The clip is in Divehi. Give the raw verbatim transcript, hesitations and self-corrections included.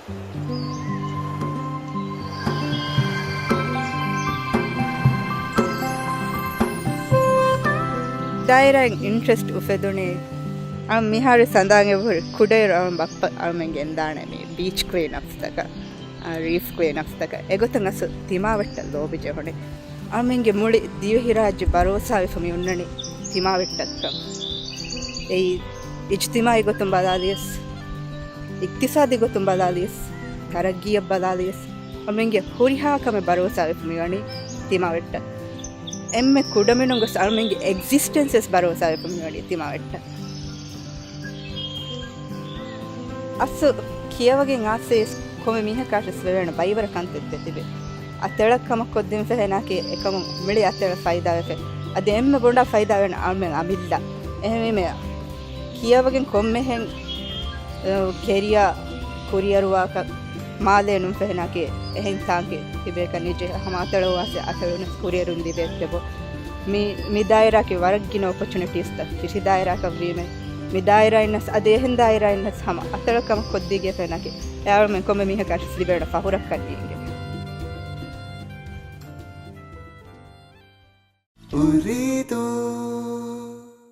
ދާއިރާއިން އިންޓްރެސްޓް އުފެދުނީ، އަޅު މިހާރު ސަނދާން އެބަހުރި ކުޑައިރު އަޅު ބައްޕަ އަޅުމެން ގެންދާނެ މި ބީޗް ކްލީން އަޕްސްތަކަށް، ރީފް ކްލީން އަޕްސްތަކަށް އެގޮތަށް އަސް ތިމާވެއްޓަށް ލޯބި ޖެހުނީ. އަޅުމެންގެ މުޅި ދިވެހިރާއްޖެ ބަރޯސާވެފަ މި އޮންނަނީ ތިމާވެއްޓަށްކަން. އެއީ އިޖްތިމާޢީ ގޮތުން ބަލާލިޔަސް، އިޤްތިޞާދީ ގޮތުން ބަލާލިޔަސް، ތަރައްގީއަށް ބަލާލިޔަސް، އަޅުމެންގެ ހުރިހާ ކަމެއް ބަރޯސާވެފަ މިވަނީ ތިމާވެއްޓަށް. އެންމެ ކުޑަމިނުން ގޮސް އަޅުމެންގެ އެގްޒިސްޓެންސް ވެސް ބަރޯސާވެފަ މިވަނީ ތިމާވެއްޓަށް. އަސްލު ކިޔަވަގެން އާސޭސް ކޮންމެ މީހަކާށެސް ވެވޭނެ ބައިވަރަށް ކަންތައް ތިބޭ. އަތޮޅަށް ކަމަށް ކޮށްދިން ފެހެނާކީ އެކަމުން މިޅި އަތޮޅަށް ފައިދާވެފަ. އަދި އެންމެ ބޮޑަށް ފައިދާވޭނެ އަޅުމެން އަމިއްލަ. އެހެންވީމަ ކިޔަވަގެން ކޮންމެހެން، އަ، ކެރިޔާ ކުރިއެރުވާކަށް މާލޭ ނުން ފެހެނާކީ އެހެން ތާނގެ ތިބޭކަށް ނިޖެހޭ ހަމަ އަތޮޅު ވާސެ އަތޮޅުން ކުރިއެރުން ލިބޭތެބޯ. މި، މި ދާއިރާއަކީ ވަރަށް ގިނަ އޮޕޮޗުނިޓީސްތައް ފިށި ދާއިރާއަކަށް ވީމެ، މި ދާއިރާއިންނަސް އަދި އެހެން ދާއިރާއިންނަސް ހަމަ އަތޮޅަށް ކަމަށް ކޮށްދީގެ ފެނަކީ އެއަޅުމެން ކޮންމެ މީހަކަށް ލިބޭނެ ފަހުރަކަށް ނޭނގެ. އުރީދޫ.